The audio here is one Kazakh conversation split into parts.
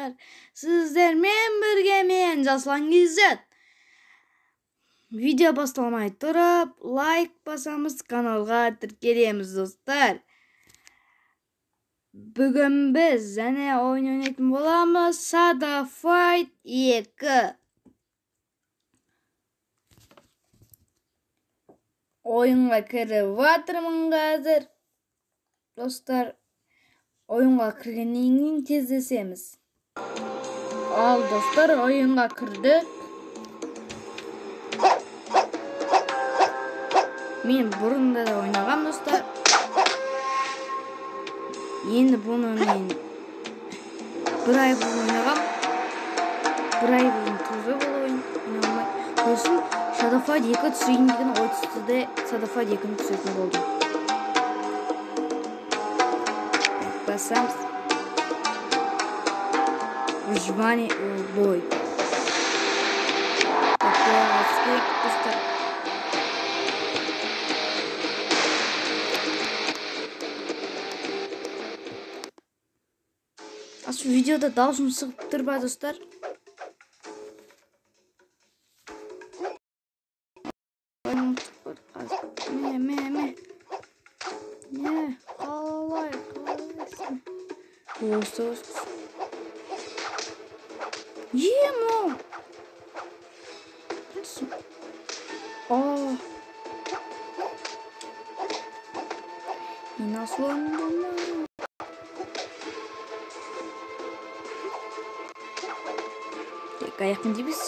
Достар. Сіздермен бірге мен Жасұлан KZ. Видео басталмай тұрып, лайк басамыз, каналға тіркелеміз, достар. Бүгін біз және ойын ойнайтын боламыз. Shadow Fight 2. Ойынға кіріп жатырмын қазір. Достар, ойынға кіргеннен кейін кездесеміз. Ал достар, ойынға кірдік. Мен бұрында да ойнағам, достар. Енді бұны мен бір ай бұрын ойнағам. Бір ай бұрын тоже бұл ойын ойнамай. Сосын Shadow Fight 2 түсірейін деген ой түсті де, Shadow Fight 2-ні түсіретін болдым. Басамыз. Выживание, бой. Так, достар. Осы видеода даусым шығып тұр ба, достар? Ме. Не, қалай, қалайсың? Осы. Емо! О! Мен. Так, аяқпен дейміз.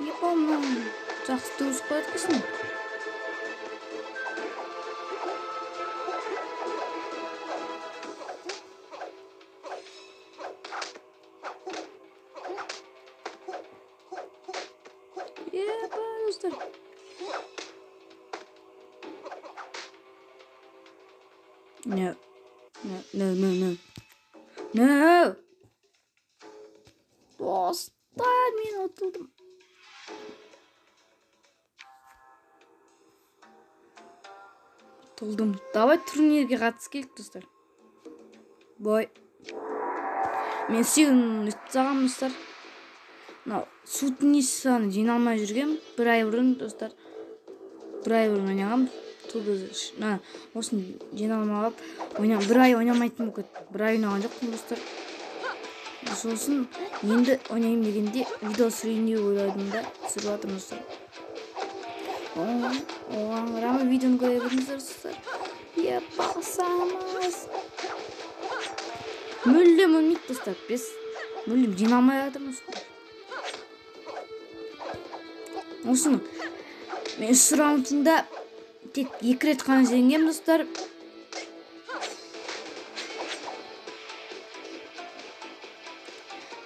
Епа, жақсы туыс қояды екенсің. Епа, достар. No. No, no, no, no. No! Достар, мен ұтылдым. Ұтылдым. Давай турнирге қатысып келдік, достар. Бой. Мен сүйгін өтіп тастағанмын, достар. Мынау сутницаны жеңе алмай жүргем бір ай бұрын, достар. Бір ай бұрын ойнағам. Осыны жеңе алмай қалып, бір ай ойнамайтын болып кеттім. Бір ай ойнаған жоқпын, достар. Сосын енді ойнайын дегенде видео түсірейін деп ойладым да, түсіріп жатырмын, достар. Оған қарамай видеоны көре беріңіздер, достар. Е, басамыз. Мүлдем өлмейді, достар. Біз мүлдем жеңе алмай жатырмыз. Осыны мен үш раундында тек 2 рет қана жеңгем, достар.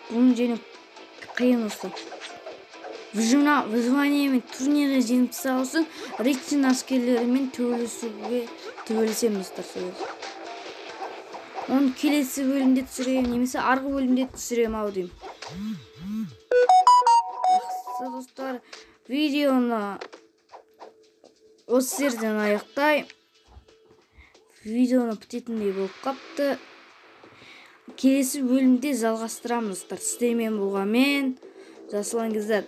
Бұны жеңу қиын, достар. Выживание мен турнирде жеңіп тастау үшін Ричтин әскерлерімен төбелесемін, достар. Оны келесі бөлімде түсіремін, немесе арғы бөлімде түсіремін ау деймін. Жақсы, достар, видеоны осы жерден аяқтай. Видеоны бітетіндей болып қапты. Келесі бөлімде жалғастырамыз, достар. Сіздермен болған мен, Жасұлан KZ.